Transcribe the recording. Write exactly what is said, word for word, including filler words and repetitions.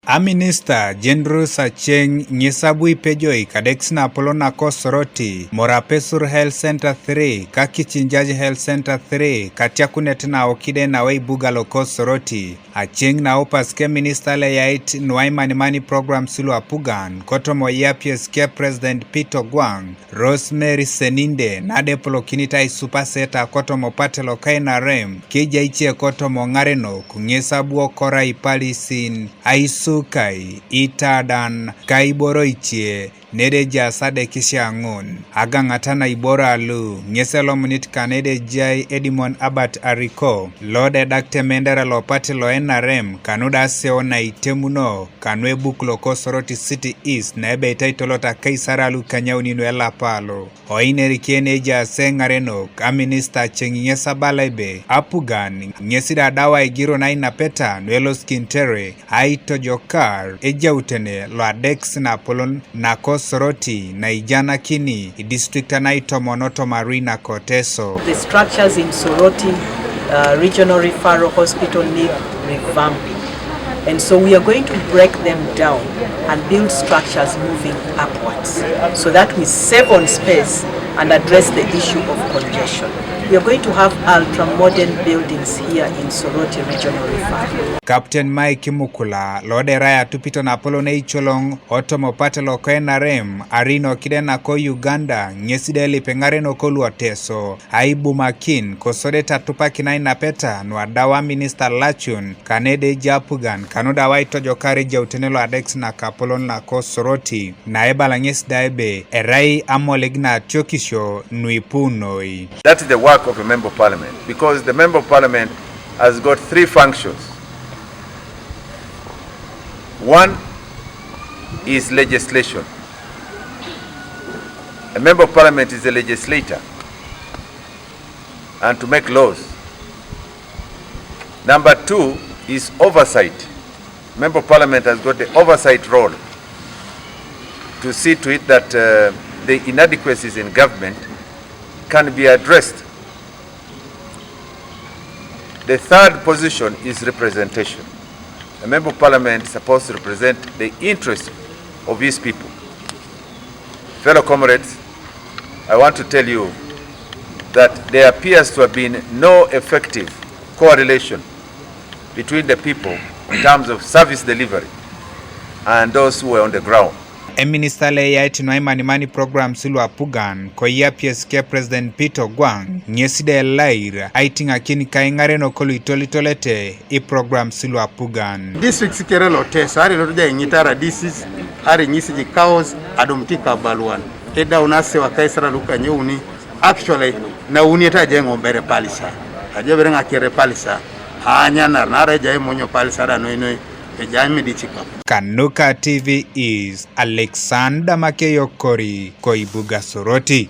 A minista Jane Ruth Aceng ŋes abu ipejoi kadekis napolon nako Soroti, Morapesur Health Center three, ka Kichinjaji Health Center three, katiakunet naokide nawe ibuga loko Soroti. Aceng naupas ke minista leyait nuaimanimani programs luapugan, kotomo yapies ke President Peter Ogwang, Rosemary Seninde nadepolokinit aisupaseta kotomo pate loka N R M, keja ice kotomo ŋarenok ŋes abu okora ipalisin, aisukai, itadan, ka iboro ice, nede ejaas adekisia ŋun. Agaŋata na iboro alu, ŋes elomunit kanede ejai Edmond Abat Ariko, lo dedakit emendera lo pate lo N R M, kanuda aseo na itemuno, kanu ebuk loko Soroti City East, na ebeitai tolot akaisare alu kanyauni nuelapalo. Oineriken ejaas eŋarenok, a minista Aceng ŋes abala ebe, apugan, ŋes da adau aigiro nainapeta, nuelosikintere, aitojokar, ejautene, loadekis napolon, nako Soroti, naijanakini, idistrikta naitomon otomarui nako Teso. The structures in Soroti, uh, Regional Referral Hospital need revamping. And so we are going to break them down and build structures moving upwards so that we save on space and address the issue of congestion. We are going to have ultra-modern buildings here in Soroti Regional Referral. Captain Mike Mukula, lo da erai atupito napolon eicoloŋ, otomo pate loko N R M, arino kide nako Uganda, ŋes da elip eŋarenok luoteso, aibumakin, kosodete atupakin ainapeta, nuadau a minista lacun, kanede ejapugan, kanuda aitojokar ejautene loadekis nakapolon nako Soroti, na ebala ŋes da ebe, erai amoleg na atiokisio nuipu noi. That is the work of a member of parliament, because the member of parliament has got three functions. One is legislation. A member of parliament is a legislator and to make laws. Number two is oversight. Member of parliament has got the oversight role to see to it that, uh, the inadequacies in government can be addressed. The third position is representation. A member of parliament is supposed to represent the interest of his people. Fellow comrades, I want to tell you that there appears to have been no effective correlation between the people in terms of service delivery and those who were on the ground. Eminista leyait nuaimanimani programs luapugan, koyapies ke President Peter Ogwang, ŋes da elair, aitiŋakin kaiŋarenok luitolitolete iprograms luapugan. Districts kere lo Teso, are lo toja iŋitara disease, are ŋisi ji cows, adum ti kabaluan. Edau nasewa kaisara lukanyeuni, actually, nauni eta aje ŋombere palisa. Aje bere ŋakere palisa, anyanar, nara ejai monyo palisa da noinoi, ejai midi cikap. Kanuka T V is Alexander Makeyo Kori, koibuga Soroti.